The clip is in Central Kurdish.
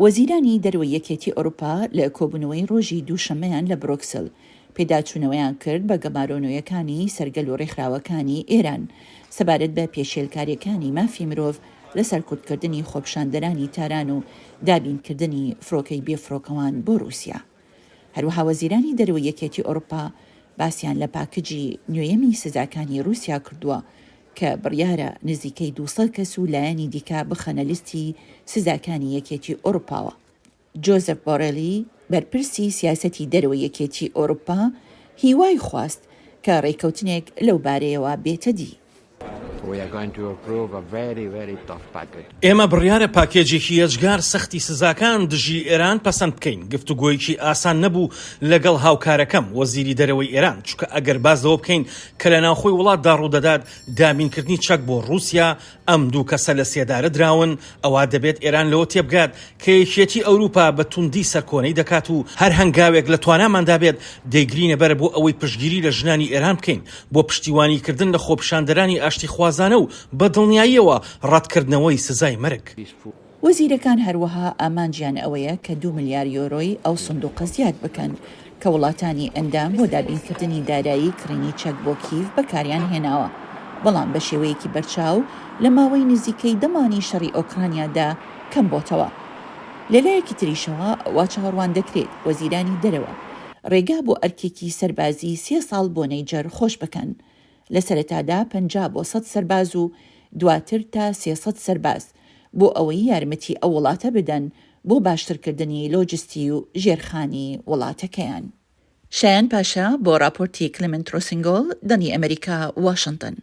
وەزیرانی دەرەوەی یەکێتی ئەوروپا لە کۆبوونەوەی ڕۆژی دووشەممەیان لە برۆکسل پێداچوونەوەیان کرد بە گەمارۆ نوێیەکانی سەر گەل و ڕێکخراوەکانی ئێران سەبارەت بە پێشێلکارییەکانی مافی مرۆڤ لە سەرکوتکردنی خۆپیشاندەرانی تاران و دابینکردنی فڕۆکەی بێفڕۆکەوان بۆ ڕووسیا. هەروەها وەزیرانی دەرەوەی یەکێتی ئەوروپا باسیان لە پاکجی نوێیەمی سزاکانی ڕووسیا کردووە کە بڕیارە نزیکەی 200 کەس و لایەنی دیکە بخەنە لیستی سزاکانی یەکێتی ئەوروپاوە. جۆزێپ بۆرێلی، بەرپرسی سیاسەتی دەرەوەی یەکێتی ئەوروپا هیوای خواست کە ڕێککەوتنێک لەو بارەیەوە بێتە دی. ئێمە بڕیارە پاکێجێکی یەجگار سەختی سزاکان دژی ئێران پەسەند بکەین، گفتوگۆیەکی ئاسان نەبوو لەگەڵ هاوکارەکەم، وەزیری دەرەوەی ئێران، چونکە ئەگەر باس لەوە بکەین کە لە ناوخۆی وڵاتدا ڕوودەدات، دابینکردنی چەک بۆ ڕووسیا، ئەم دوو کەسە لە سێدارە دراون، ئەوا دەبێت ئێران لەوە تێبگات کە یەکێتی ئەوروپا بە توندی سەرکۆنەی دەکات و هەر هەنگاوێک لە تواناماندا بێت دەیگرینە بەر بۆ ئەوەی پشتگیری لە ژنانی ئێران بکەین بۆ پشتیوانیکردن لە خۆپیشاندەرانی ئاشتیخوازانە و بە دڵنیاییەوە ڕەتکردنەوەی سزای مەرگ. وەزیرەکان هەروەها ئامانجیان ئەوەیە کە دوو ملیار یۆرۆی ئەو سندوقە زیاد بکەن کە وڵاتانی ئەندام بۆ دابینکردنی دارایی کڕینی چەک بۆ کیڤ بەکاریان هێناوە، بەڵام بە شێوەیەکی بەرچاو لە ماوەی نزیکەی دە مانگی شەڕی ئۆکرانیادا کەم بۆتەوە. لە لایەکی تریشەوە وا چاوەڕوان دەکرێت وەزیرانی دەرەوە ڕێگا بۆ ئەرکێکی سەربازی سێ ساڵ بۆ نەیجەر خۆش بکەن، لە سەرەتادا 50 بۆ 100 سەرباز و دواتر تا 300 سەرباز، بۆ ئەوەی یارمەتی ئەو وڵاتە بدەن بۆ باشترکردنی لۆجستی و ژێرخانی وڵاتەکەیان. شایان پاشا بۆ ڕاپۆرتی کلیمنت ڕۆسینگۆڵ، دەنگی ئەمەریکا، واشنتن.